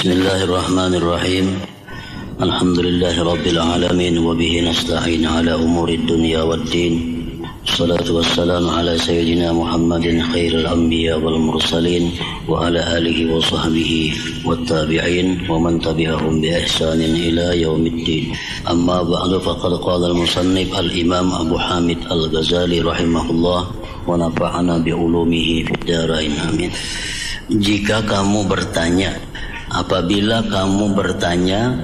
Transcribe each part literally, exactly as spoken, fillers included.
Bismillahirrahmanirrahim. Alhamdulillahirabbil alamin, wa bihi nasta'in ala umurid dunya waddin. Salatu wassalamu ala sayyidina Muhammadin khairil anbiya wal mursalin, wa ala alihi wa sahbihi wat tabi'in wa man tabi'ahum bi ihsanin ila yaumiddin. Amma ba'du, faqad qala al-musannif al-Imam Abu Hamid Al-Ghazali rahimahullah, wa nafa'ana bi ulumihi fid darain, amin. Jika kamu bertanya, apabila kamu bertanya,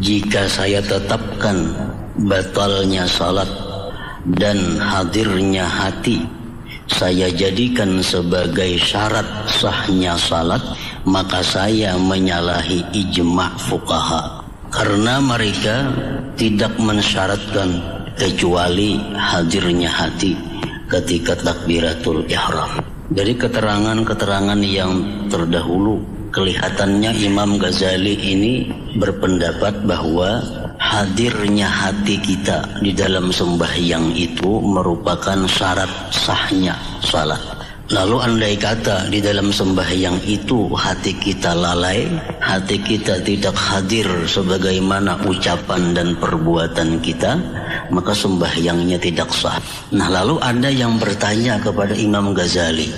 jika saya tetapkan batalnya salat dan hadirnya hati, saya jadikan sebagai syarat sahnya salat, maka saya menyalahi ijma fuqaha. Karena mereka tidak mensyaratkan kecuali hadirnya hati ketika takbiratul ihram. Dari keterangan-keterangan yang terdahulu, kelihatannya Imam Ghazali ini berpendapat bahwa hadirnya hati kita di dalam sembahyang itu merupakan syarat sahnya salat. Lalu andai kata di dalam sembahyang itu hati kita lalai, hati kita tidak hadir sebagaimana ucapan dan perbuatan kita, maka sembahyangnya tidak sah. Nah, lalu ada yang bertanya kepada Imam Ghazali.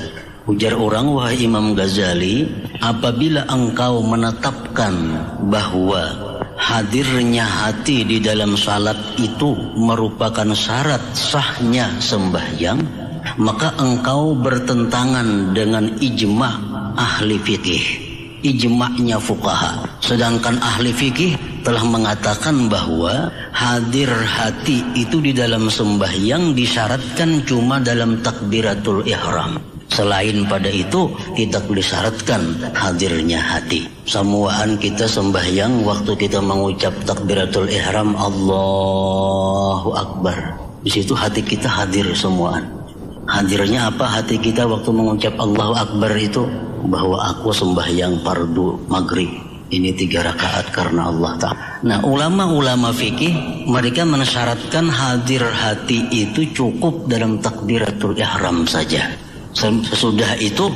Ujar orang, "Wahai Imam Ghazali, apabila engkau menetapkan bahwa hadirnya hati di dalam salat itu merupakan syarat sahnya sembahyang, maka engkau bertentangan dengan ijma ahli fikih, ijma'nya fuqaha. Sedangkan ahli fikih telah mengatakan bahwa hadir hati itu di dalam sembahyang disyaratkan cuma dalam takbiratul ihram. Selain pada itu, tidak disyaratkan hadirnya hati." Samuaan kita sembahyang, waktu kita mengucap takbiratul ihram, Allahu Akbar, di situ hati kita hadir semuaan. Hadirnya apa hati kita waktu mengucap Allahu Akbar itu? Bahwa aku sembahyang fardu maghrib ini tiga rakaat karena Allah Ta'ala. Nah, ulama-ulama fikih, mereka mensyaratkan hadir hati itu cukup dalam takbiratul ihram saja. Sem-, sesudah itu,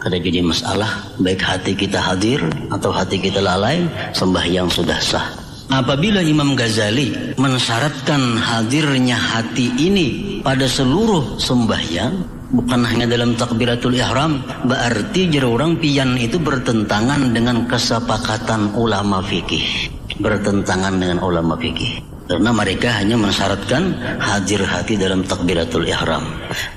kada jadi masalah, baik hati kita hadir atau hati kita lalai, sembahyang sudah sah. Apabila Imam Ghazali mensyaratkan hadirnya hati ini pada seluruh sembahyang, bukan hanya dalam takbiratul ihram, berarti jar urang pian itu bertentangan dengan kesepakatan ulama fikih. Bertentangan dengan ulama fikih. Karena mereka hanya mensyaratkan hadir hati dalam takbiratul ihram.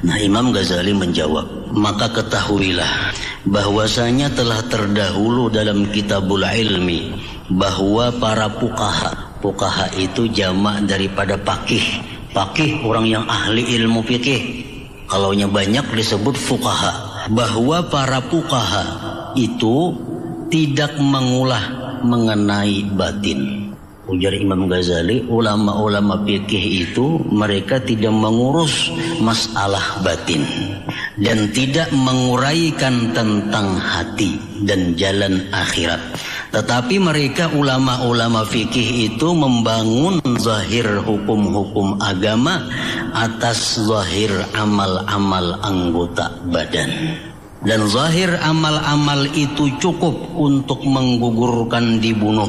Nah, Imam Ghazali menjawab, "Maka ketahuilah bahwasanya telah terdahulu dalam kitabul ilmi bahwa para fuqaha," fuqaha itu jamak daripada faqih. Faqih orang yang ahli ilmu fikih. Kalaunya banyak disebut fuqaha. Bahwa para fuqaha itu tidak mengulah mengenai batin. Ujar Imam Ghazali, ulama-ulama fikih itu mereka tidak mengurus masalah batin dan tidak menguraikan tentang hati dan jalan akhirat. Tetapi mereka ulama-ulama fikih itu membangun zahir hukum-hukum agama atas zahir amal-amal anggota badan. Dan zahir amal-amal itu cukup untuk menggugurkan dibunuh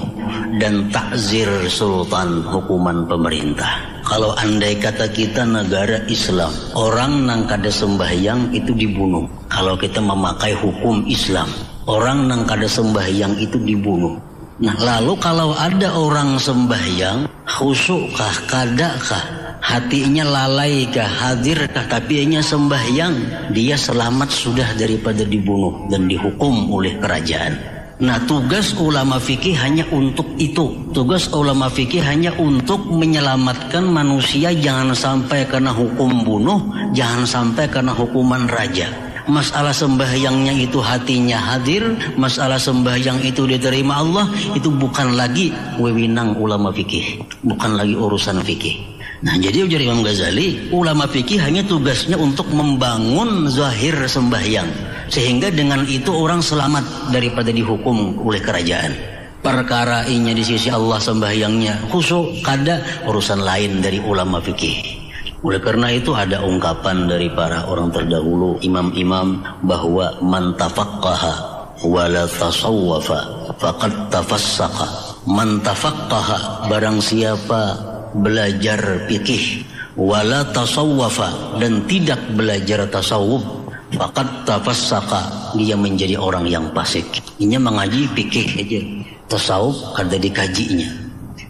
dan takzir sultan hukuman pemerintah. Kalau andai kata kita negara Islam, orang nang kada sembahyang itu dibunuh. Kalau kita memakai hukum Islam, orang nang kada sembahyang itu dibunuh. Nah, lalu kalau ada orang sembahyang, khusyuk kah, kada kah, hatinya lalai kah, hadir kah, tapi hanya sembahyang, dia selamat sudah daripada dibunuh dan dihukum oleh kerajaan. Nah, tugas ulama fikih hanya untuk itu. Tugas ulama fikih hanya untuk menyelamatkan manusia jangan sampai kena hukum bunuh, jangan sampai kena hukuman raja. Masalah sembahyangnya itu hatinya hadir, masalah sembahyang itu diterima Allah, itu bukan lagi wewenang ulama fikih, bukan lagi urusan fikih. Nah, jadi ujar Imam Ghazali, ulama fikih hanya tugasnya untuk membangun zahir sembahyang, sehingga dengan itu orang selamat daripada dihukum oleh kerajaan. Perkara inya di sisi Allah sembahyangnya khusyuk, kada, urusan lain dari ulama fikih. Oleh karena itu, ada ungkapan dari para orang terdahulu, imam-imam, bahwa "Man tafaqqaha Wala tasawwafa faqad tafassaqa. Man tafaqqaha, barang siapa belajar fikih, wala tasawwafa, dan tidak belajar tasawuf, faqad tafassaqa, dia menjadi orang yang fasik. Inya mangaji fikih aja, tasawuf kada dikajinya.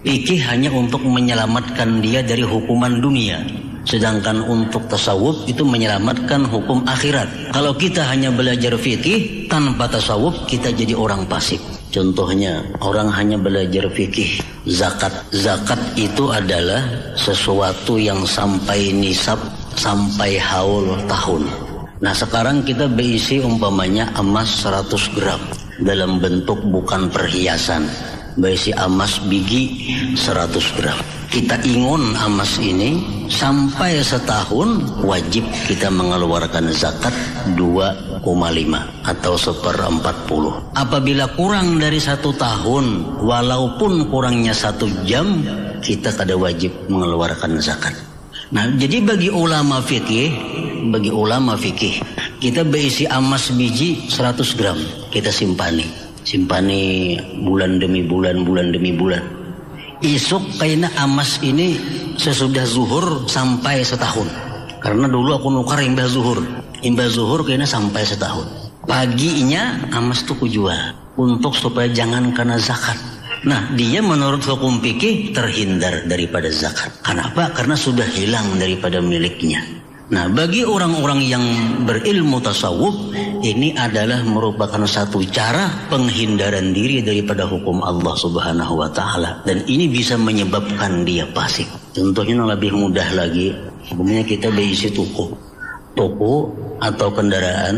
Fikih hanya untuk menyelamatkan dia dari hukuman dunia. Sedangkan untuk tasawuf itu menyelamatkan hukum akhirat. Kalau kita hanya belajar fikih tanpa tasawuf, kita jadi orang fasik. Contohnya, orang hanya belajar fikih zakat. Zakat itu adalah sesuatu yang sampai nisab sampai haul tahun. Nah, sekarang kita berisi umpamanya emas seratus gram dalam bentuk bukan perhiasan. Berisi emas bigi seratus gram. Kita ingun emas ini sampai setahun, wajib kita mengeluarkan zakat dua koma lima atau seperempat puluh. Apabila kurang dari satu tahun, walaupun kurangnya satu jam, kita kada wajib mengeluarkan zakat. Nah, jadi bagi ulama fikih, bagi ulama fikih, kita berisi emas biji seratus gram, kita simpani. Simpani bulan demi bulan, bulan demi bulan. Isuk kaina emas ini sesudah zuhur sampai setahun. Karena dulu aku nukar imbah zuhur. Imbah zuhur kaina sampai setahun. Paginya emas tu kujual untuk supaya jangan kena zakat. Nah, dia menurut hukum fikih terhindar daripada zakat. Kenapa? Karena sudah hilang daripada miliknya. Nah, bagi orang-orang yang berilmu tasawuf, ini adalah merupakan satu cara penghindaran diri daripada hukum Allah Subhanahu wa Ta'ala. Dan ini bisa menyebabkan dia fasik. Contohnya yang lebih mudah lagi, umpamanya kita berisi toko. Toko atau kendaraan,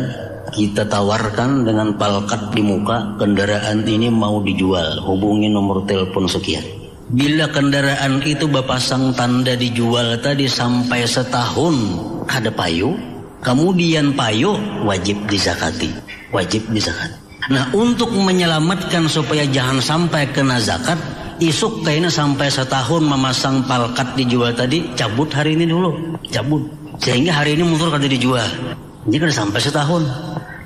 kita tawarkan dengan palkat di muka, kendaraan ini mau dijual, hubungi nomor telepon sekian. Bila kendaraan itu bapasang tanda dijual tadi sampai setahun kada payu, kemudian payu, wajib dizakati, wajib dizakati. Nah, untuk menyelamatkan supaya jangan sampai kena zakat, isuk kaina sampai setahun memasang palkat dijual tadi, cabut hari ini dulu, cabut. Sehingga hari ini mundur kada dijual. Ini kada sampai setahun.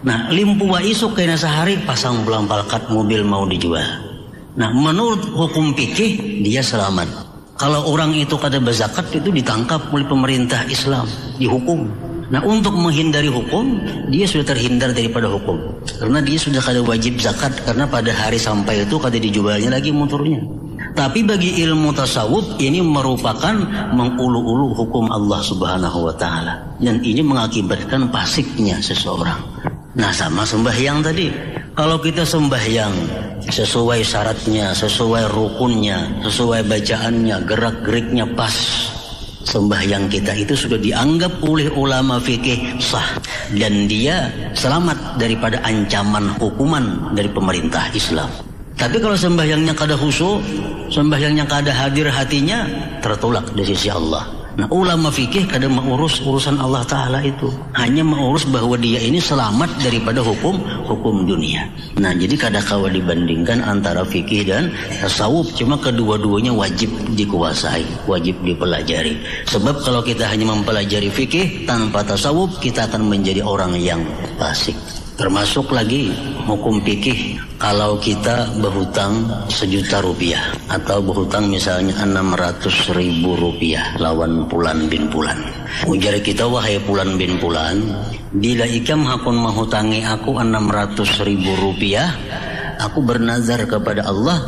Nah, limpua isuk kaina sehari, pasang pulang palkat mobil mau dijual. Nah, menurut hukum fikih, dia selamat. Kalau orang itu kada berzakat, itu ditangkap oleh pemerintah Islam, dihukum. Nah, untuk menghindari hukum, dia sudah terhindar daripada hukum. Karena dia sudah kada wajib zakat, karena pada hari sampai itu kada dijualnya lagi motornya. Tapi bagi ilmu tasawuf, ini merupakan mengulu-ulu hukum Allah Subhanahu wa Ta'ala. Dan ini mengakibatkan fasiknya seseorang. Nah, sama sembahyang tadi. Kalau kita sembahyang sesuai syaratnya, sesuai rukunnya, sesuai bacaannya, gerak-geriknya pas, sembahyang kita itu sudah dianggap oleh ulama fikih sah dan dia selamat daripada ancaman hukuman dari pemerintah Islam. Tapi kalau sembahyangnya kada khusyuk, sembahyangnya kada hadir hatinya, tertolak di sisi Allah. Nah, ulama fikih kada mengurus urusan Allah Ta'ala itu. Hanya mengurus bahwa dia ini selamat daripada hukum hukum dunia. Nah, jadi kada kawa dibandingkan antara fikih dan tasawuf. Cuma kedua-duanya wajib dikuasai, wajib dipelajari. Sebab kalau kita hanya mempelajari fikih tanpa tasawuf, kita akan menjadi orang yang fasik. Termasuk lagi hukum fikih kalau kita berhutang sejuta rupiah atau berhutang misalnya enam ratus ribu rupiah lawan Pulan bin Pulan. Ujar kita, "Wahai Pulan bin Pulan, bila ikam hakun menghutangi aku enam ratus ribu rupiah, aku bernazar kepada Allah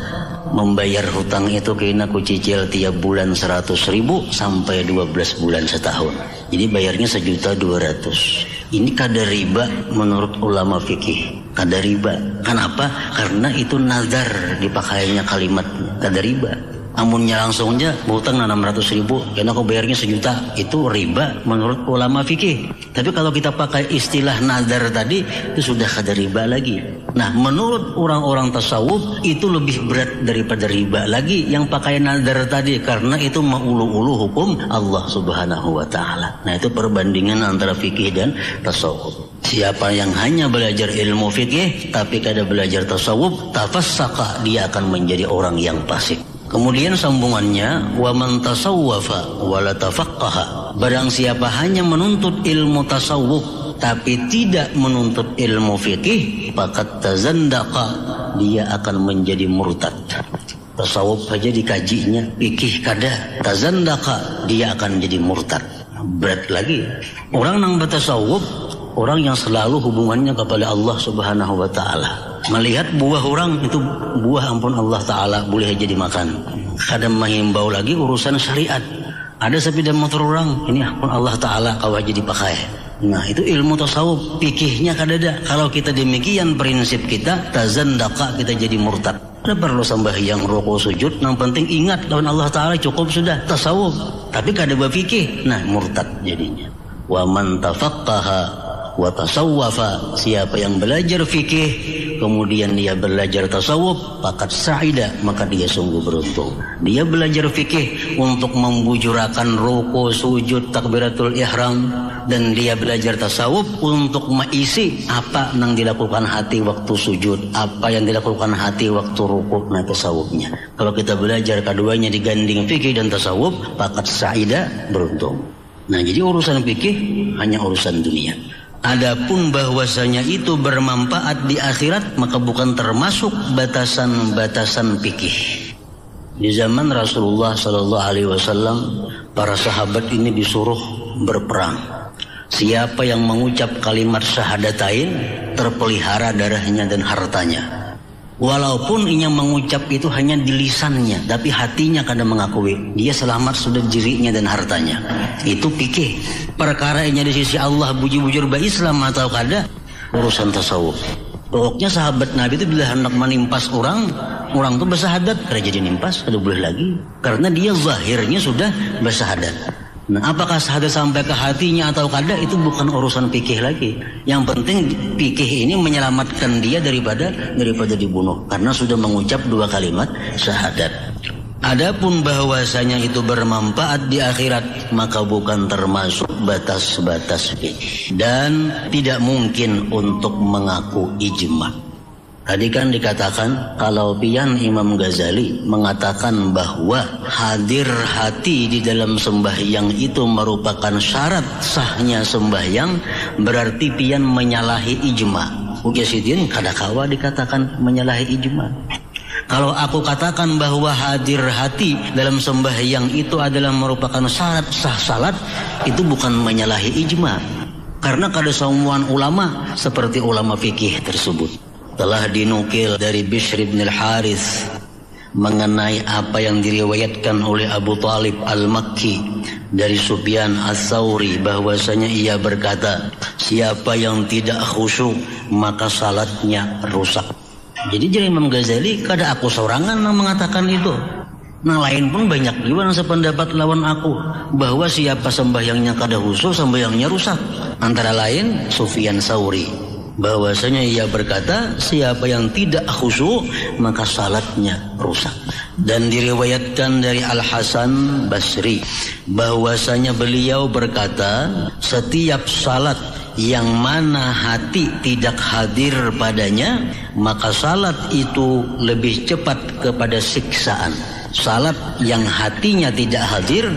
membayar hutang itu kena kucicil tiap bulan seratus ribu sampai dua belas bulan setahun." Jadi bayarnya sejuta dua ratus. Ini kada riba menurut ulama fikih. Kada riba. Kenapa? Karena itu nazar dipakainya kalimat kada riba. Amunnya langsungnya berhutang enam ratus ribu, kena aku bayarnya sejuta. Itu riba menurut ulama fikih. Tapi kalau kita pakai istilah nazar tadi, itu sudah kada riba lagi. Nah, menurut orang-orang tasawuf, itu lebih berat daripada riba lagi yang pakai nazar tadi, karena itu mengulu-ulu hukum Allah Subhanahu wa Ta'ala. Nah, itu perbandingan antara fikih dan tasawuf. Siapa yang hanya belajar ilmu fikih tapi kada belajar tasawuf, tafassaka, dia akan menjadi orang yang fasik. Kemudian sambungannya, "Wa man tasawwafa wa la tafaqqaha." Barang siapa hanya menuntut ilmu tasawuf tapi tidak menuntut ilmu fikih, faqad tazandaqa, dia akan menjadi murtad. Tasawuf saja dikajinya, fikih kada, tazandaqa, dia akan jadi murtad. Berat lagi. Orang nang bertasawuf, orang yang selalu hubungannya kepada Allah Subhanahu wa Ta'ala. Melihat buah orang itu buah ampun Allah Ta'ala, boleh aja dimakan. Kada menghimbau lagi urusan syariat. Ada sepeda motor orang, ini ampun Allah Ta'ala, kawa aja dipakai. Nah, itu ilmu tasawuf, fikihnya kadada. Kalau kita demikian prinsip kita, tazandaqa, kita jadi murtad. Kada perlu sambahyang, ruku, sujud, yang penting ingat lawan Allah Ta'ala, cukup sudah, tasawuf. Tapi kada berfikih, nah, murtad jadinya. Wa man tafaqqaha wa tasawwafa, siapa yang belajar fikih, kemudian dia belajar tasawuf, faqad sa'ida, maka dia sungguh beruntung. Dia belajar fikih untuk membujurakan ruku, sujud, takbiratul ihram, dan dia belajar tasawuf untuk meisi apa yang dilakukan hati waktu sujud, apa yang dilakukan hati waktu ruku, nah, tasawufnya. Kalau kita belajar keduanya diganding fikih dan tasawuf, faqad sa'ida, beruntung. Nah, jadi urusan fikih hanya urusan dunia. Adapun bahwasanya itu bermanfaat di akhirat, maka bukan termasuk batasan-batasan fikih. Di zaman Rasulullah Shallallahu Alaihi Wasallam, para sahabat ini disuruh berperang. Siapa yang mengucap kalimat syahadatain, terpelihara darahnya dan hartanya. Walaupun inya mengucap itu hanya di lisannya, tapi hatinya kada mengakui, dia selamat sudah dirinya dan hartanya. Itu fikih. Perkara inya di sisi Allah bujur-bujur ba-Islam atau kada, urusan tasawuf. Pokoknya sahabat Nabi itu bila hendak menimpas orang, orang tu bersahadat, kada jadi nimpas, kada boleh lagi. Karena dia zahirnya sudah bersahadat. Nah, apakah sahadat sampai ke hatinya atau kada, itu bukan urusan fikih lagi. Yang penting fikih ini menyelamatkan dia daripada daripada dibunuh karena sudah mengucap dua kalimat syahadat. Adapun bahwasanya itu bermanfaat di akhirat, maka bukan termasuk batas-batas fikih dan tidak mungkin untuk mengaku ijma. Tadi kan dikatakan, kalau pian Imam Ghazali mengatakan bahwa hadir hati di dalam sembahyang itu merupakan syarat sahnya sembahyang, berarti pian menyalahi ijma. Ujar sidin, kada kawa dikatakan menyalahi ijma. Kalau aku katakan bahwa hadir hati dalam sembahyang itu adalah merupakan syarat sah salat, itu bukan menyalahi ijma. Karena kada semua ulama seperti ulama fikih tersebut. Telah dinukil dari Bishr ibn al-Harith mengenai apa yang diriwayatkan oleh Abu Talib al-Makki dari Sufyan ats-Tsauri, bahwasanya ia berkata, "Siapa yang tidak khusyuk, maka salatnya rusak." Jadi, jar Imam Ghazali, kada aku sorangan nang mengatakan itu. Nang lain pun banyak jua nang sependapat lawan aku, bahwa siapa sembahyangnya kada khusyuk, sembahyangnya rusak. Antara lain Sufyan Tsauri, bahwasanya ia berkata, "Siapa yang tidak khusyuk, maka salatnya rusak." Dan diriwayatkan dari Al Hasan Basri, bahwasanya beliau berkata, "Setiap salat yang mana hati tidak hadir padanya, maka salat itu lebih cepat kepada siksaan. Salat yang hatinya tidak hadir,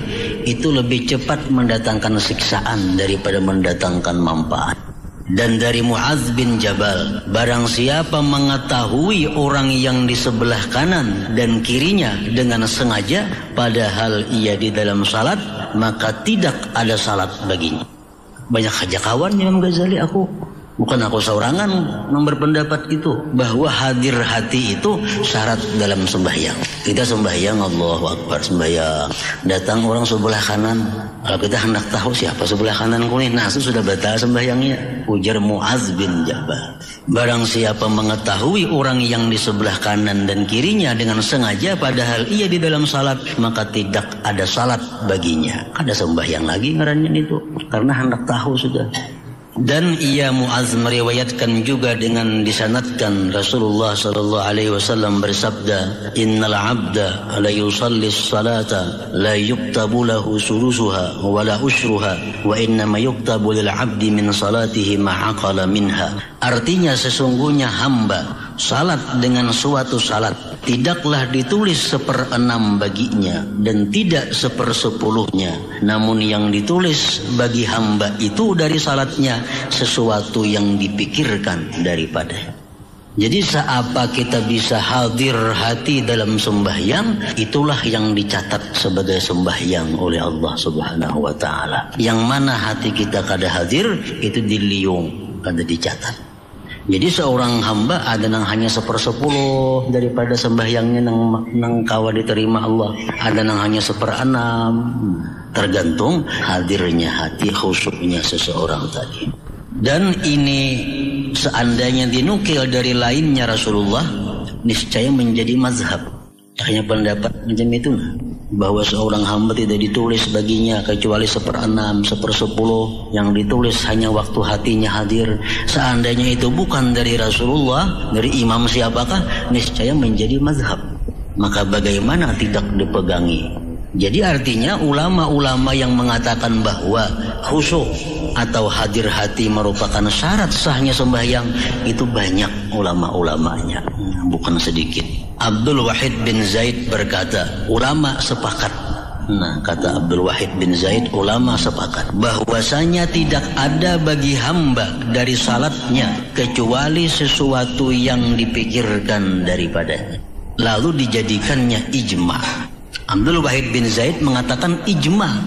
itu lebih cepat mendatangkan siksaan daripada mendatangkan manfaat." Dan dari Muaz bin Jabal, "Barang siapa mengetahui orang yang di sebelah kanan dan kirinya dengan sengaja, padahal ia di dalam salat, maka tidak ada salat baginya." Banyak saja kawan Imam Ghazali aku. Bukan aku seorangan yang berpendapat itu, bahwa hadir hati itu syarat dalam sembahyang. Kita sembahyang, Allahu Akbar, sembahyang. Datang orang sebelah kanan. Kalau kita hendak tahu siapa sebelah kananku nih, nah, itu sudah batal sembahyangnya. Ujar Muaz bin Jabal, "Barang siapa mengetahui orang yang di sebelah kanan dan kirinya dengan sengaja, padahal ia di dalam salat, maka tidak ada salat baginya." Kada sembahyang lagi ngarannya itu, karena hendak tahu sudah. Dan ia, Muaz, meriwayatkan juga dengan disanadkan, Rasulullah sallallahu alaihi wasallam bersabda, "Innal abda la yusalli salata la yuktabu lahu sulusuha wa la usyruha, wa innama yuktabu lil abdi min salatihi ma aqala minha." Artinya, sesungguhnya hamba Salat dengan suatu salat tidaklah ditulis seperenam baginya dan tidak sepersepuluhnya, namun yang ditulis bagi hamba itu dari salatnya sesuatu yang dipikirkan daripadanya. Jadi, seapa kita bisa hadir hati dalam sembahyang, itulah yang dicatat sebagai sembahyang oleh Allah Subhanahu wa Ta'ala. Yang mana hati kita kada hadir, itu diliung, kada dicatat. Jadi, seorang hamba ada nang hanya sepersepuluh daripada sembahyangnya nang, nang kawa diterima Allah, ada nang hanya seperenam, tergantung hadirnya hati, khusyuknya seseorang tadi. Dan ini seandainya dinukil dari lainnya Rasulullah, niscaya menjadi mazhab. Hanya pendapat macam itu nah, bahwa seorang hamba tidak ditulis baginya kecuali seperenam, sepersepuluh, yang ditulis hanya waktu hatinya hadir. Seandainya itu bukan dari Rasulullah, dari imam siapakah, niscaya menjadi mazhab. Maka bagaimana tidak dipegangi? Jadi, artinya, ulama-ulama yang mengatakan bahwa khusyuk atau hadir hati merupakan syarat sahnya sembahyang, itu banyak ulama-ulamanya. Nah, bukan sedikit. Abdul Wahid bin Zaid berkata, ulama sepakat. Nah, kata Abdul Wahid bin Zaid, ulama sepakat bahwasanya tidak ada bagi hamba dari salatnya kecuali sesuatu yang dipikirkan daripadanya, lalu dijadikannya ijma. Abdul Wahid bin Zaid mengatakan ijma,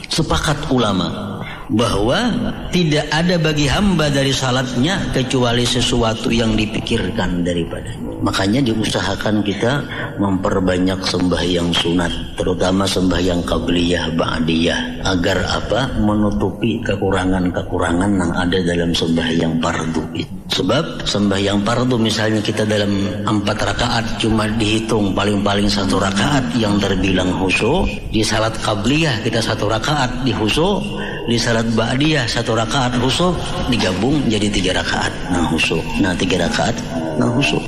sepakat ulama, bahwa tidak ada bagi hamba dari salatnya kecuali sesuatu yang dipikirkan daripadanya. Makanya diusahakan kita memperbanyak sembahyang sunat, terutama sembahyang qabliyah, ba'diyah, agar apa? Menutupi kekurangan-kekurangan yang ada dalam sembahyang fardu itu. Sebab sembahyang fardu, misalnya kita dalam empat rakaat cuma dihitung paling-paling satu rakaat yang terbilang khusyuk, di salat qabliyah kita satu rakaat di khusyuk, di salat ba'diyah satu rakaat khusyuk, digabung jadi tiga rakaat nang khusyuk. Nah, tiga rakaat nang khusyuk.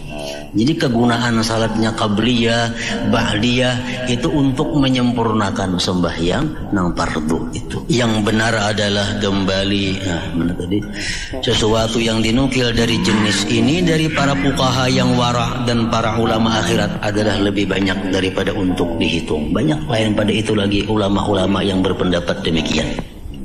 Jadi, kegunaan salatnya qabliyah, ba'diyah itu untuk menyempurnakan sembahyang nang fardu itu. Yang benar adalah kembali, nah, mana tadi? Sesuatu yang dinukil dari jenis ini dari para fuqaha yang wara dan para ulama akhirat adalah lebih banyak daripada untuk dihitung. Banyak lain pada itu lagi ulama-ulama yang berpendapat demikian.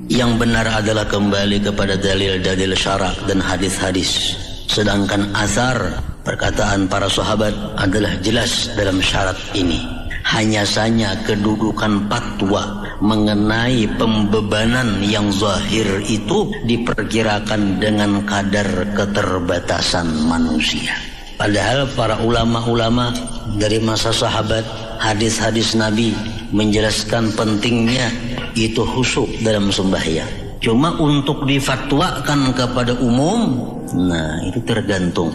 Yang benar adalah kembali kepada dalil-dalil syarak dan hadis-hadis. Sedangkan asar, perkataan para sahabat, adalah jelas dalam syarat ini. Hanya saja kedudukan fatwa mengenai pembebanan yang zahir itu diperkirakan dengan kadar keterbatasan manusia. Padahal para ulama-ulama dari masa sahabat, hadis-hadis Nabi menjelaskan pentingnya itu khusyuk dalam sembahyang. Cuma untuk difatwakan kepada umum, nah, itu tergantung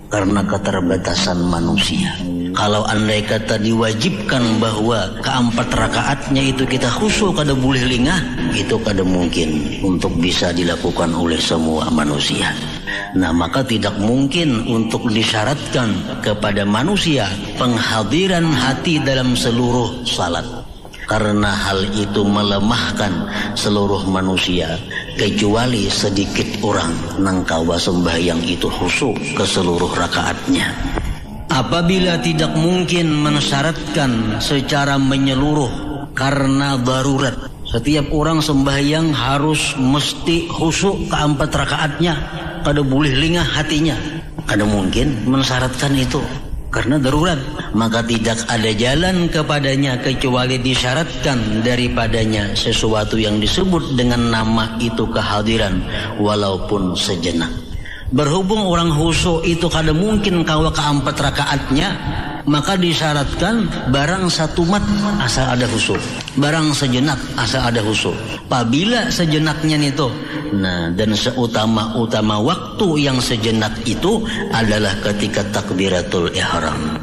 karena keterbatasan manusia. Kalau andai kata diwajibkan bahwa keempat rakaatnya itu kita khusyuk, kada boleh lingah, itu kada mungkin untuk bisa dilakukan oleh semua manusia. Nah, maka tidak mungkin untuk disyaratkan kepada manusia penghadiran hati dalam seluruh salat. Karena hal itu melemahkan seluruh manusia, kecuali sedikit orang nang kawa sembahyang itu khusyuk ke seluruh rakaatnya. Apabila tidak mungkin mensyaratkan secara menyeluruh karena darurat, setiap orang sembahyang harus mesti khusyuk keempat rakaatnya, kada boleh lingah hatinya. Kada mungkin mensyaratkan itu karena darurat. Maka tidak ada jalan kepadanya kecuali disyaratkan daripadanya sesuatu yang disebut dengan nama itu kehadiran, walaupun sejenak. Berhubung orang khusyuk itu kada mungkin kawa keempat rakaatnya, maka disyaratkan barang satumat asal ada khusyuk, barang sejenak asal ada khusyuk. Pabila sejenaknya nitu, nah, dan seutama-utama waktu yang sejenak itu adalah ketika takbiratul ihram.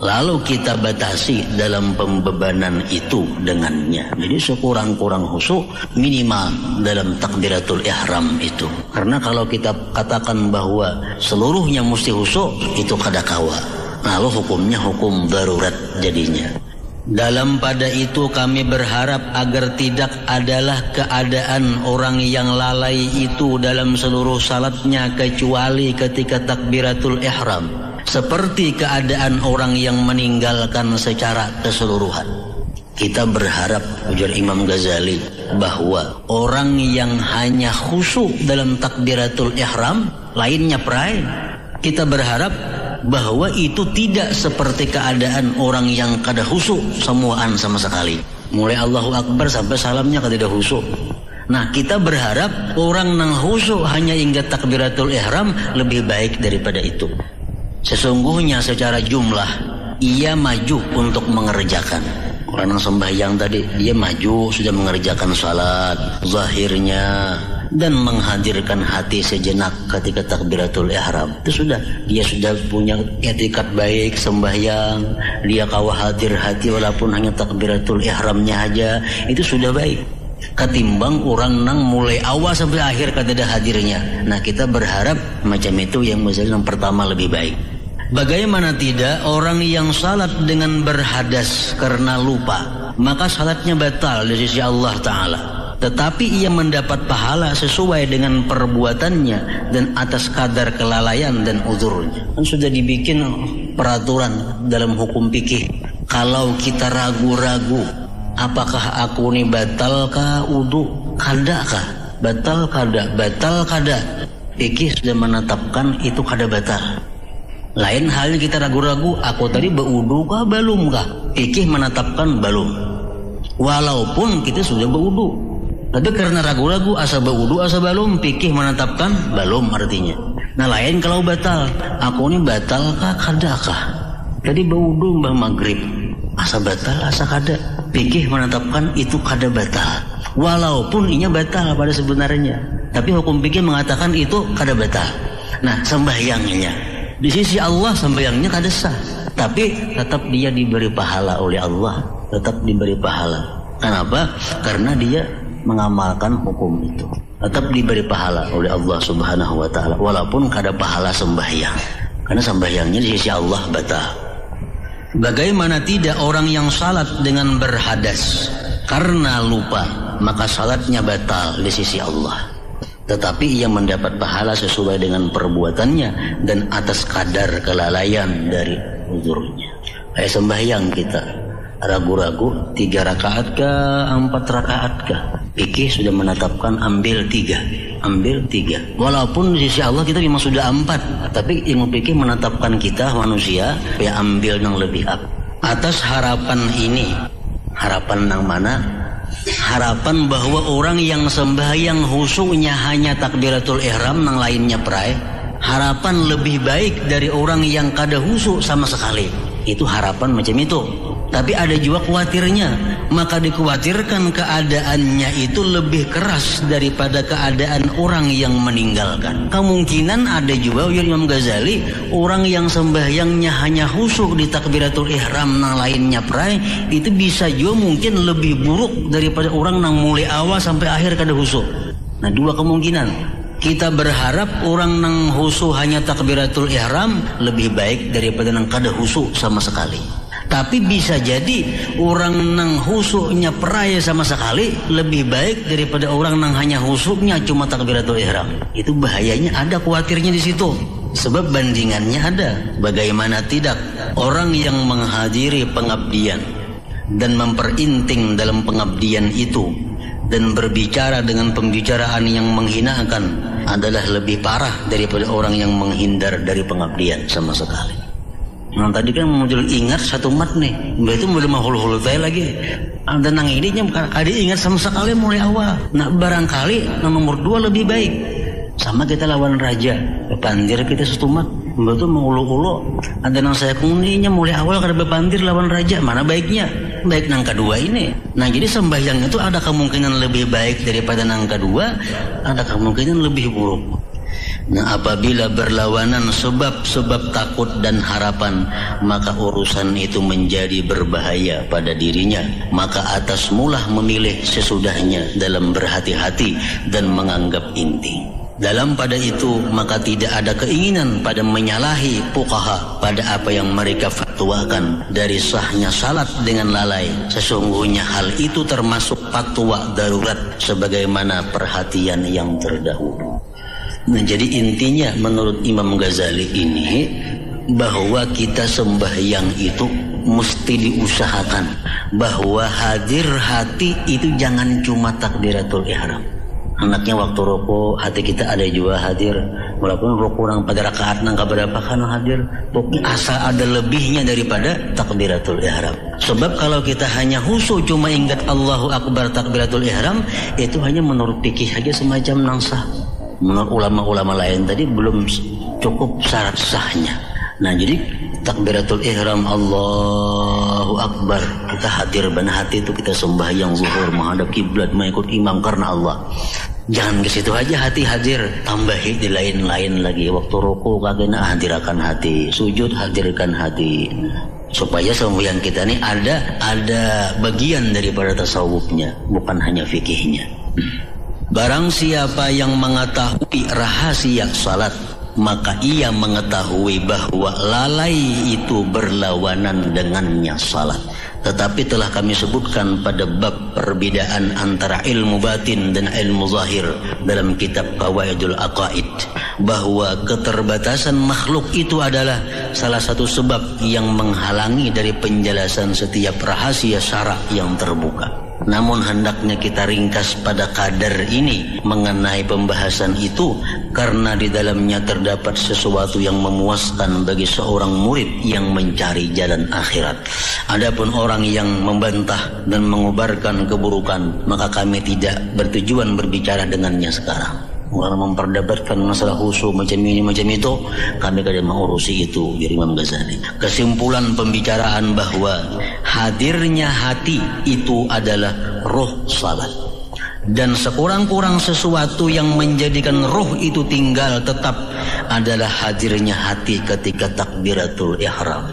Lalu kita batasi dalam pembebanan itu dengannya. Jadi, sekurang-kurang khusyuk minimal dalam takbiratul ihram itu. Karena kalau kita katakan bahwa seluruhnya mesti khusyuk, itu kada kawa. Lalu hukumnya hukum darurat jadinya. Dalam pada itu kami berharap agar tidak adalah keadaan orang yang lalai itu dalam seluruh salatnya kecuali ketika takbiratul ihram. seperti keadaan orang yang meninggalkan secara keseluruhan. Kita berharap, ujar Imam Ghazali, bahwa orang yang hanya khusyuk dalam takbiratul ihram, lainnya prai, kita berharap bahwa itu tidak seperti keadaan orang yang kada khusyuk samuaan sama sekali. Mulai Allahu Akbar sampai salamnya kada ada khusyuk. Nah, kita berharap orang nang khusyuk hanya ingat takbiratul ihram lebih baik daripada itu. Sesungguhnya secara jumlah, ia maju untuk mengerjakan. Orang yang sembahyang tadi, dia maju sudah mengerjakan salat, zahirnya, dan menghadirkan hati sejenak ketika takbiratul ihram. Itu sudah, dia sudah punya etikat baik, sembahyang, dia kawa hadir hati walaupun hanya takbiratul ihramnya aja, itu sudah baik. Ketimbang orang nang mulai awal sampai akhir kadada hadirnya. Nah, kita berharap macam itu yang menjadi yang pertama lebih baik. Bagaimana tidak, orang yang salat dengan berhadas karena lupa, maka salatnya batal di sisi Allah Ta'ala. Tetapi ia mendapat pahala sesuai dengan perbuatannya dan atas kadar kelalaian dan uzurnya. Kan sudah dibikin peraturan dalam hukum fikih. Kalau kita ragu-ragu, apakah aku ni batal kah udu? Kada kah? Batal kada? Batal kada? Fikih sudah menetapkan itu kada batal. Lain halnya kita ragu-ragu, aku tadi baudu kah, balum kah? Fikih menetapkan balum. Walaupun kita sudah baudu. Tapi karena ragu-ragu, asa baudu, asa balum, fikih menetapkan balum artinya. Nah, lain kalau batal. Aku ni batal kah, kada kah? Tadi baudu mbah magrib. Asa batal, asa kada. Fikih menetapkan itu kada batal. Walaupun inya batal pada sebenarnya. Tapi hukum fikih mengatakan itu kada batal. Nah, sembahyangnya. Di sisi Allah sembahyangnya kada sah. Tapi tetap dia diberi pahala oleh Allah. Tetap diberi pahala. Kenapa? Karena dia mengamalkan hukum itu. Tetap diberi pahala oleh Allah Subhanahu wa Ta'ala, walaupun kada pahala sembahyang, karena sembahyangnya di sisi Allah batal. Bagaimana tidak, orang yang salat dengan berhadas karena lupa, maka salatnya batal di sisi Allah. Tetapi ia mendapat pahala sesuai dengan perbuatannya dan atas kadar kelalaian dari uzurnya. Kayak sembahyang kita, ragu-ragu tiga rakaat kah, empat rakaat kah? Fikih sudah menetapkan ambil tiga, ambil tiga. Walaupun di sisi Allah kita memang sudah empat, tapi ilmu fikih menetapkan kita manusia ya ambil yang lebih up. Atas harapan ini, harapan yang mana? Harapan bahwa orang yang sembahyang khusyuknya hanya takbiratul ihram, yang lainnya prai. Harapan lebih baik dari orang yang kada khusyuk sama sekali. Itu harapan macam itu. Tapi ada juga khawatirnya. Maka dikhawatirkan keadaannya itu lebih keras daripada keadaan orang yang meninggalkan. Kemungkinan ada juga, ujar Imam Ghazali, orang yang sembahyangnya hanya khusyuk di takbiratul ihram, yang lainnya prai, itu bisa juga mungkin lebih buruk daripada orang yang mulai awal sampai akhir kada khusyuk. Nah, dua kemungkinan. Kita berharap orang yang khusyuk hanya takbiratul ihram lebih baik daripada yang kada khusyuk sama sekali. Tapi bisa jadi orang yang khusyuknya prai sama sekali lebih baik daripada orang yang hanya khusyuknya cuma takbiratul ihram. Itu bahayanya, ada khawatirnya di situ. Sebab bandingannya ada. Bagaimana tidak, orang yang menghadiri pengabdian dan memperinting dalam pengabdian itu dan berbicara dengan pembicaraan yang menghinakan adalah lebih parah daripada orang yang menghindar dari pengabdian sama sekali. Nah, tadi kan muncul ingat satu mat nih, mbah itu mulai mahulu-hulu teh lagi. Ada nang ini nya kada ingat sama sekali mulai awal. Nah, barangkali nang nomor dua lebih baik. Sama kita lawan raja, bapandir kita satu mat. Mbah itu mengulu-ulu. Ada nang saya kuninya mulai awal kada bapandir lawan raja, mana baiknya? Baik nang kedua ini. Nah, jadi sembahyang itu ada kemungkinan lebih baik daripada nang kedua, ada kemungkinan lebih buruk. Nah, apabila berlawanan sebab-sebab takut dan harapan, maka urusan itu menjadi berbahaya pada dirinya. Maka atas mulah memilih sesudahnya dalam berhati-hati dan menganggap inti. Dalam pada itu, maka tidak ada keinginan pada menyalahi fuqaha pada apa yang mereka fatwakan dari sahnya salat dengan lalai. Sesungguhnya hal itu termasuk fatwa darurat sebagaimana perhatian yang terdahulu. Nah, jadi intinya menurut Imam Ghazali ini, bahwa kita sembahyang itu mesti diusahakan bahwa hadir hati itu jangan cuma takbiratul ihram. Anaknya waktu ruku hati kita ada juga hadir, walaupun ruku nang pada rakaat nang keberapa kan hadir. Pokoknya asal ada lebihnya daripada takbiratul ihram. Sebab kalau kita hanya khusyuk cuma ingat Allahu Akbar takbiratul ihram, itu hanya menurut fikih saja semacam nang sah. Menurut ulama-ulama lain tadi belum cukup syarat sahnya. Nah, jadi takbiratul ihram, Allahu Akbar, kita hadir banar hati itu, kita sembahyang zuhur menghadap kiblat, mengikut imam karena Allah. Jangan ke situ aja hati hadir, tambahi di lain-lain lagi. Waktu ruku kaki nak hadirakan hati, sujud hadirkan hati. Nah, supaya sembahyang kita ni ada ada bagian daripada tasawufnya, bukan hanya fikihnya. Barang siapa yang mengetahui rahasia salat, maka ia mengetahui bahwa lalai itu berlawanan dengannya salat. Tetapi telah kami sebutkan pada bab perbedaan antara ilmu batin dan ilmu zahir dalam kitab Qawaidul Aqaid, bahwa keterbatasan makhluk itu adalah salah satu sebab yang menghalangi dari penjelasan setiap rahasia syarak yang terbuka. Namun hendaknya kita ringkas pada kadar ini mengenai pembahasan itu, karena di dalamnya terdapat sesuatu yang memuaskan bagi seorang murid yang mencari jalan akhirat. Adapun orang yang membantah dan mengubarkan keburukan, maka kami tidak bertujuan berbicara dengannya sekarang. Orang memperdebatkan masalah khusyuk macam ini macam itu, kami kada mengurusi itu, ujar Imam Ghazali. Kesimpulan pembicaraan bahwa hadirnya hati itu adalah roh salat. Dan sekurang-kurang sesuatu yang menjadikan roh itu tinggal tetap adalah hadirnya hati ketika takbiratul ihram.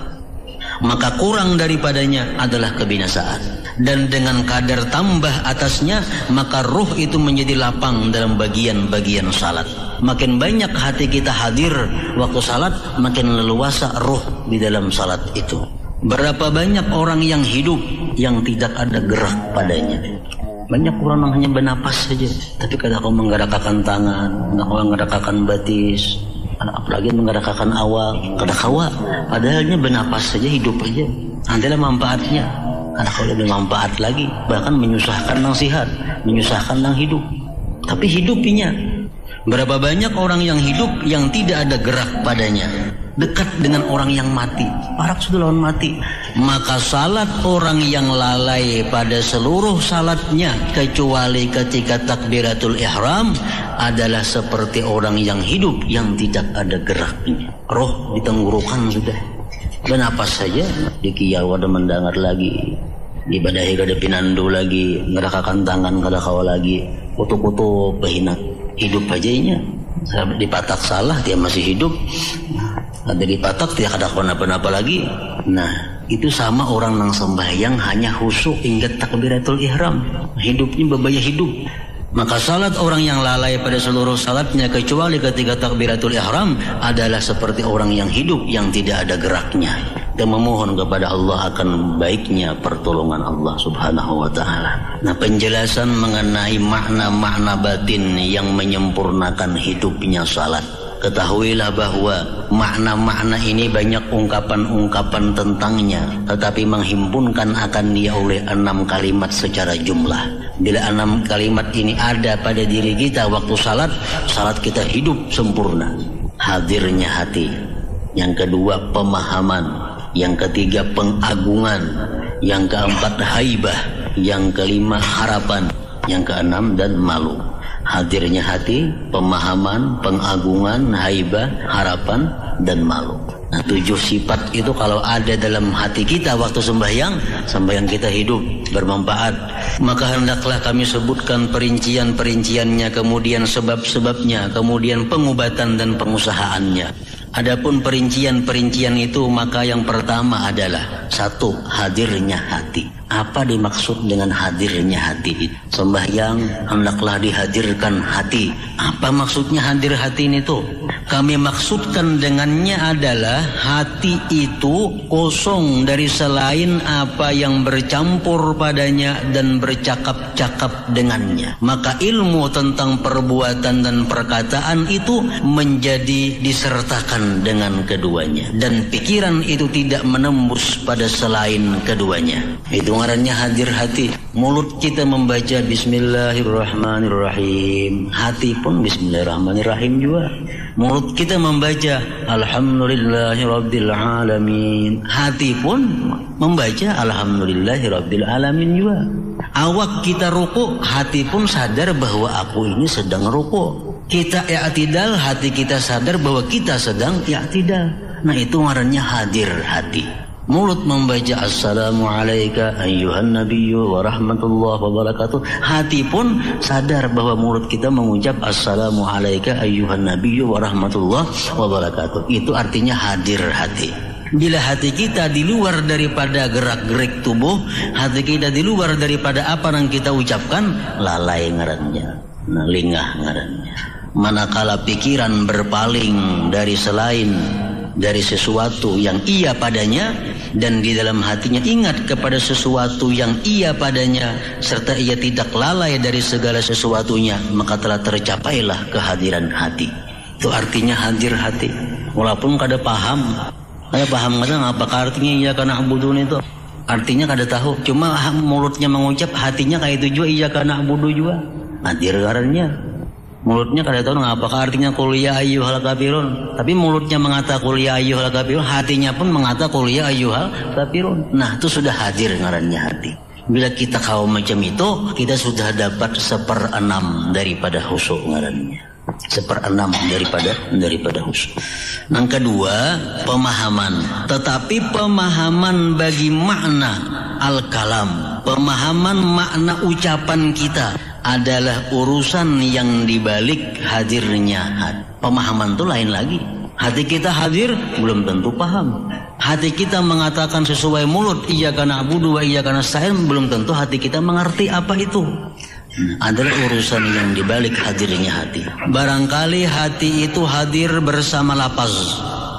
Maka kurang daripadanya adalah kebinasaan. Dan dengan kadar tambah atasnya, maka roh itu menjadi lapang dalam bagian-bagian salat. Makin banyak hati kita hadir waktu salat, makin leluasa roh di dalam salat itu. Berapa banyak orang yang hidup yang tidak ada gerak padanya. Banyak orang yang hanya bernapas saja, tapi kada kawa menggerakkan tangan, kada kawa menggerakkan batis, apalagi menggerakkan awak, kada kawa. Padahalnya bernapas saja, hidup aja. Nantilah manfaatnya. Kada kawa lebih manfaat lagi, bahkan menyusahkan nang sihat, menyusahkan nang hidup. Tapi hidup inya. Berapa banyak orang yang hidup yang tidak ada gerak padanya, dekat dengan orang yang mati, parak sudah lawan mati. Maka salat orang yang lalai pada seluruh salatnya kecuali ketika takbiratul ihram adalah seperti orang yang hidup yang tidak ada geraknya. Roh di tenggorokan sudah. Bernapas saja, di kiau ada mendengar lagi. Dibadahi kada pinandu lagi, ngerakakan tangan kada kawa lagi, kutuk-kutuk bahina. Hidup aja inya. Dipatak salah, dia masih hidup. Ada dipatak, dia kada kawa napa-napa lagi. Nah, itu sama orang nang sembahyang hanya khusyuk ingat takbiratul ihram. Hidupnya babaya hidup. Maka salat orang yang lalai pada seluruh salatnya kecuali ketika takbiratul ihram adalah seperti orang yang hidup yang tidak ada geraknya. Dan memohon kepada Allah akan baiknya pertolongan Allah Subhanahu wa taala. Nah, penjelasan mengenai makna-makna batin yang menyempurnakan hidupnya salat. Ketahuilah bahwa makna-makna ini banyak ungkapan-ungkapan tentangnya, tetapi menghimpunkan akan dia oleh enam kalimat secara jumlah. Bila enam kalimat ini ada pada diri kita waktu salat, salat kita hidup sempurna. Hadirnya hati. Yang kedua, pemahaman. Yang ketiga, pengagungan. Yang keempat, haibah. Yang kelima, harapan. Yang keenam, dan malu. Hadirnya hati, pemahaman, pengagungan, haibah, harapan, dan malu. Nah, tujuh sifat itu kalau ada dalam hati kita waktu sembahyang, sembahyang kita hidup, bermanfaat. Maka hendaklah kami sebutkan perincian-perinciannya, kemudian sebab-sebabnya, kemudian pengubatan dan pengusahaannya. Adapun perincian-perincian itu, maka yang pertama adalah satu, hadirnya hati. Apa dimaksud dengan hadirnya hati itu? Sembahyang hendaklah dihadirkan hati. Apa maksudnya hadir hati ini tuh? Kami maksudkan dengannya adalah hati itu kosong dari selain apa yang bercampur padanya dan bercakap-cakap dengannya. Maka ilmu tentang perbuatan dan perkataan itu menjadi disertakan dengan keduanya. Dan pikiran itu tidak menembus pada selain keduanya. Itu ngarannya hadir hati. Mulut kita membaca Bismillahirrahmanirrahim, hati pun Bismillahirrahmanirrahim jua. Mulut kita membaca Alhamdulillahirabbil alamin, hati pun membaca Alhamdulillahirabbil alamin jua. Awak kita ruku, hati pun sadar bahwa aku ini sedang ruku. Kita i'tidal, hati kita sadar bahwa kita sedang i'tidal. Nah, itu ngarannya hadir hati. Mulut membaca Assalamualaika ayyuhan nabiyyu wa rahmatullahi wa barakatuh. Hati pun sadar bahwa mulut kita mengucap Assalamualaika ayyuhan nabiyyu wa rahmatullahi wa barakatuh. Itu artinya hadir hati. Bila hati kita di luar daripada gerak-gerik tubuh, hati kita di luar daripada apa yang kita ucapkan, lalai ngarannya. Nah, lingah ngarannya. Manakala pikiran berpaling dari selain dari sesuatu yang ia padanya, dan di dalam hatinya ingat kepada sesuatu yang ia padanya, serta ia tidak lalai dari segala sesuatunya, maka telah tercapailah kehadiran hati. Itu artinya hadir hati. Walaupun kada paham, kada paham, kada ngapa artinya iyyaka na'budu itu. Artinya kada tahu, cuma ha-, mulutnya mengucap, hatinya kayak itu jua, iyyaka na'budu jua. Hadir ngarannya. Mulutnya kada tahu ngapakah artinya qul ya ayyuhal kafirun, tapi mulutnya mengata qul ya ayyuhal kafirun, hatinya pun mengata qul ya ayyuhal kafirun. Nah, itu sudah hadir ngarannya hati. Bila kita kawa macam itu, kita sudah dapat seperenam daripada khusyuk ngarannya. Seperenam daripada, daripada khusyuk. Yang kedua, pemahaman. Tetapi pemahaman bagi makna al-kalam, pemahaman makna ucapan kita adalah urusan yang dibalik hadirnya hati. Pemahaman itu lain lagi. Hati kita hadir, belum tentu paham. Hati kita mengatakan sesuai mulut, iyyaka na'budu wa iyyaka nasta'in, belum tentu hati kita mengerti apa itu. Adalah urusan yang dibalik hadirnya hati. Barangkali hati itu hadir bersama lafaz,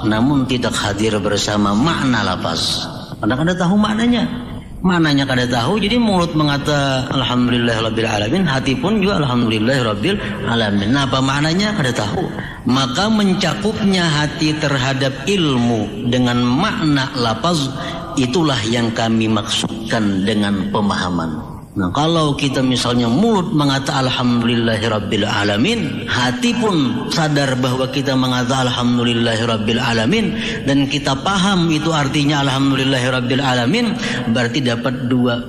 namun tidak hadir bersama makna lafaz. Karena kada tahu maknanya. Maknanya kada tahu, jadi mulut mengata Alhamdulillahirabbil alamin, hati pun juga Alhamdulillahirabbil alamin. Nah, apa maknanya? Kada tahu. Maka mencakupnya hati terhadap ilmu dengan makna lafaz, itulah yang kami maksudkan dengan pemahaman. Nah, kalau kita misalnya mulut mengata Alhamdulillahirabbil alamin, hati pun sadar bahwa kita mengata Alhamdulillahirabbil alamin, dan kita paham itu artinya Alhamdulillahirabbil alamin, berarti dapat dua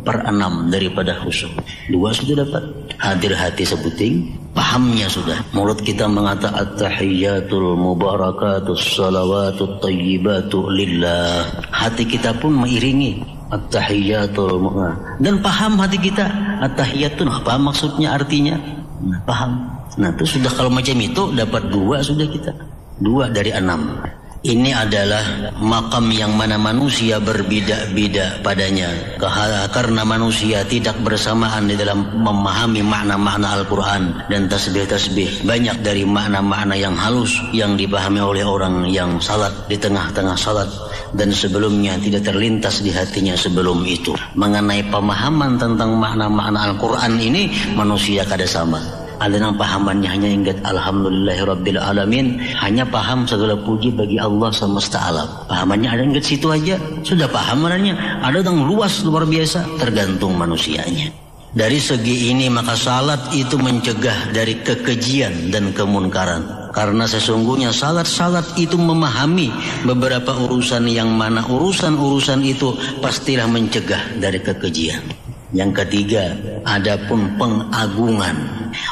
per enam daripada khusyuk. Dua sudah dapat. Hadir hati sebuting, pahamnya sudah. Mulut kita mengata at-tahiyyatul mubarakatus salawatut tayyibatu lillah. Hati kita pun mengiringi at-tahiyyatul mu-, dan paham hati kita. At-tahiyyatun apa maksudnya, artinya? Nah, paham. Nah, itu sudah, kalau macam itu dapat dua sudah kita. Dua dari enam. Ini adalah makam yang mana manusia berbeda-beda padanya. Keha-, karena manusia tidak bersamaan di dalam memahami makna-makna Al-Quran dan tasbih-tasbih. Banyak dari makna-makna yang halus yang dipahami oleh orang yang salat di tengah-tengah salat dan sebelumnya tidak terlintas di hatinya sebelum itu. Mengenai pemahaman tentang makna-makna Al-Quran ini, manusia kada sama. Ada nang pahamannya hanya ingat Alhamdulillahirabbil alamin, hanya paham segala puji bagi Allah semesta alam. Pahamannya ada ingat situ aja, sudah paham orangnya. Ada yang luas luar biasa, tergantung manusianya. Dari segi ini, maka salat itu mencegah dari kekejian dan kemunkaran. Karena sesungguhnya salat-salat itu memahami beberapa urusan yang mana urusan-urusan itu pastilah mencegah dari kekejian. Yang ketiga, adapun pengagungan,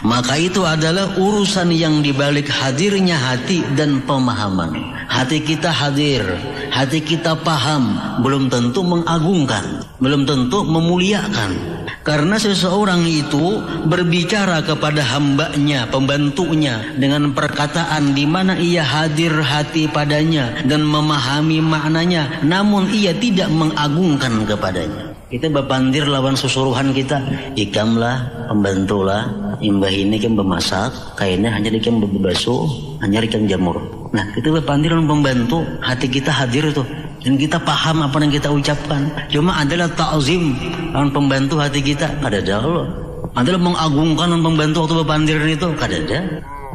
maka itu adalah urusan yang dibalik hadirnya hati dan pemahaman. Hati kita hadir, hati kita paham, belum tentu mengagungkan, belum tentu memuliakan. Karena seseorang itu berbicara kepada hambanya, pembantunya, dengan perkataan di mana ia hadir hati padanya dan memahami maknanya, namun ia tidak mengagungkan kepadanya. Kita bapandir lawan susuruhan kita, ikam lah, pembantu lah, Imbah ini ikam bemasak, kaina hanyar ikam bebasuh, hanyar ikam jamur. Nah, kita bapandir lawan pembantu, hati kita hadir tuh. Dan kita paham apa yang kita ucapkan. Cuma adalah ta'zim lawan pembantu hati kita, kadada Allah. Adalah mengagungkan lawan pembantu waktu bapandir itu, kadada.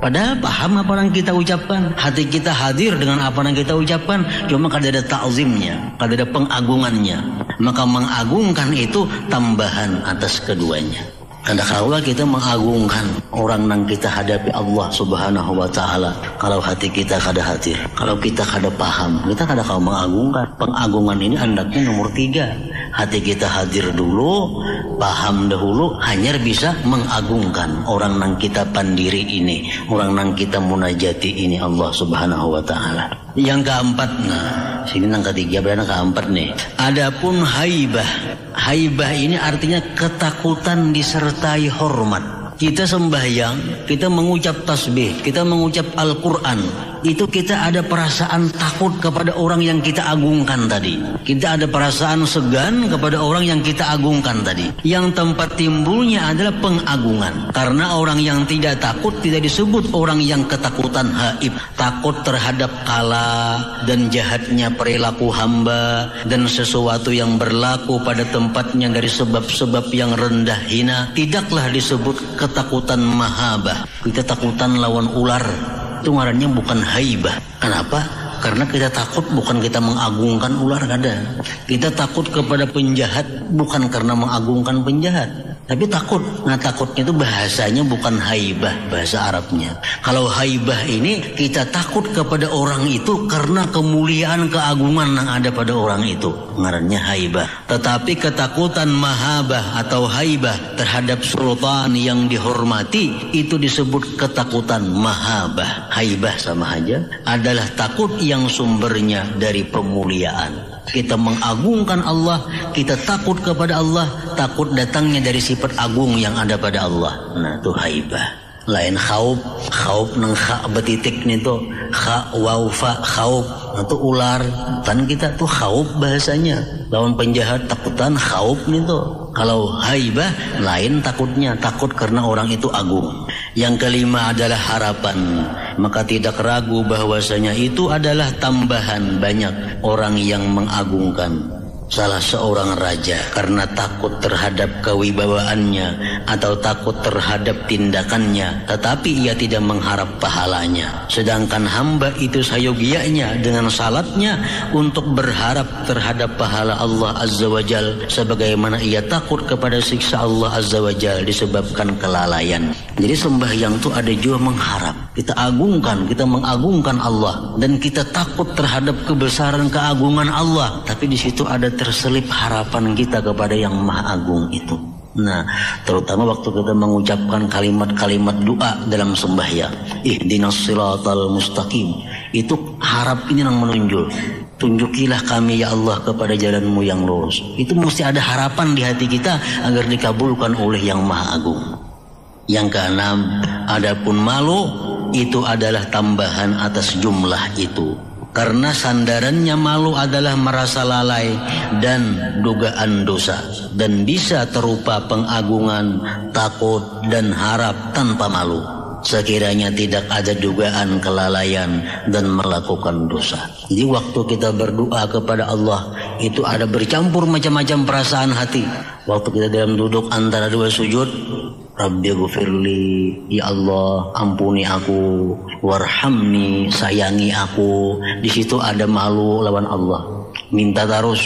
Padahal paham apa yang kita ucapkan. Hati kita hadir dengan apa yang kita ucapkan. Cuma kadada ta'zimnya, kadada pengagungannya. Maka mengagungkan itu tambahan atas keduanya. Kada kawa kita mengagungkan orang nang kita hadapi Allah Subhanahu wa Ta'ala. Kalau hati kita kada hadir, kalau kita kada paham, kita kada kawa mengagungkan. Pengagungan ini andaknya nomor tiga. Hati kita hadir dulu, paham dahulu, hanyar bisa mengagungkan orang nang kita pandiri ini, orang nang kita munajati ini, Allah Subhanahu wa Ta'ala. Yang keempat, nah, sini nang ketiga, berarti nang keempat nih. Adapun haibah. Haibah ini artinya ketakutan disertai hormat. Kita sembahyang, kita mengucap tasbih, kita mengucap Al-Quran. Itu kita ada perasaan takut kepada orang yang kita agungkan tadi. Kita ada perasaan segan kepada orang yang kita agungkan tadi. Yang tempat timbulnya adalah pengagungan. Karena orang yang tidak takut tidak disebut orang yang ketakutan haib. Takut terhadap kala dan jahatnya perilaku hamba dan sesuatu yang berlaku pada tempatnya dari sebab-sebab yang rendah hina, tidaklah disebut ketakutan mahabah. Kita takutan lawan ular, itu ngarannya bukan haibah. Kenapa? Karena kita takut bukan kita mengagungkan ular, kada. Kita takut kepada penjahat bukan karena mengagungkan penjahat, tapi takut. Nah, takutnya itu bahasanya bukan haibah, bahasa Arabnya. Kalau haibah ini kita takut kepada orang itu karena kemuliaan, keagungan yang ada pada orang itu. Ngarannya haibah. Tetapi ketakutan mahabah atau haibah terhadap sultan yang dihormati itu disebut ketakutan mahabah. Haibah sama saja, adalah takut yang sumbernya dari pemuliaan. Kita mengagungkan Allah, kita takut kepada Allah, takut datangnya dari sifat agung yang ada pada Allah. Nah, itu haibah. Lain khauf, khauf nang kha betitik nih tuh, kha waw fa, khauf. Nah, tuh ular, kan kita tuh khauf bahasanya. Lawan penjahat takutan, khauf nih tuh. Kalau haibah, lain takutnya, takut karena orang itu agung. Yang kelima adalah harapan. Maka tidak ragu bahwasanya itu adalah tambahan banyak orang yang mengagungkan salah seorang raja karena takut terhadap kewibawaannya atau takut terhadap tindakannya, tetapi ia tidak mengharap pahalanya. Sedangkan hamba itu sayogianya dengan salatnya untuk berharap terhadap pahala Allah Azza wa Jal, sebagaimana ia takut kepada siksa Allah Azza wa Jal disebabkan kelalaian. Jadi sembahyang tu ada jua mengharap. Kita agungkan, kita mengagungkan Allah, dan kita takut terhadap kebesaran keagungan Allah. Tapi di situ ada terselip harapan kita kepada Yang Maha Agung itu. Nah, terutama waktu kita mengucapkan kalimat-kalimat doa dalam sembahyang, ihdinas siratal mustaqim, itu harap ini yang menonjol. Tunjukilah kami, ya Allah, kepada jalanmu yang lurus. Itu mesti ada harapan di hati kita agar dikabulkan oleh Yang Maha Agung. Yang keenam, adapun malu, itu adalah tambahan atas jumlah itu. Karena sandarannya malu adalah merasa lalai dan dugaan dosa, dan bisa terupa pengagungan, takut, dan harap tanpa malu. Sekiranya tidak ada dugaan kelalaian dan melakukan dosa. Jadi waktu kita berdoa kepada Allah, itu ada bercampur macam-macam perasaan hati. Waktu kita dalam duduk antara dua sujud, Rabbi gufirli, ya Allah, ampuni aku, warhamni, sayangi aku. Di situ ada malu lawan Allah. Minta terus,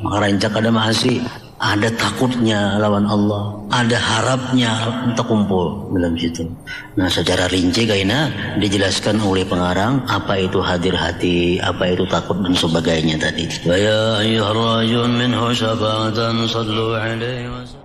makarancak ada maasi. Ada takutnya lawan Allah, ada harapnya, terkumpul dalam situ. Nah, secara rinci kaina dijelaskan oleh pengarang apa itu hadir hati, apa itu takut dan sebagainya tadi. Wa ya ayyuhar rajun minhu syafa'atan sallu alaihi wasallam.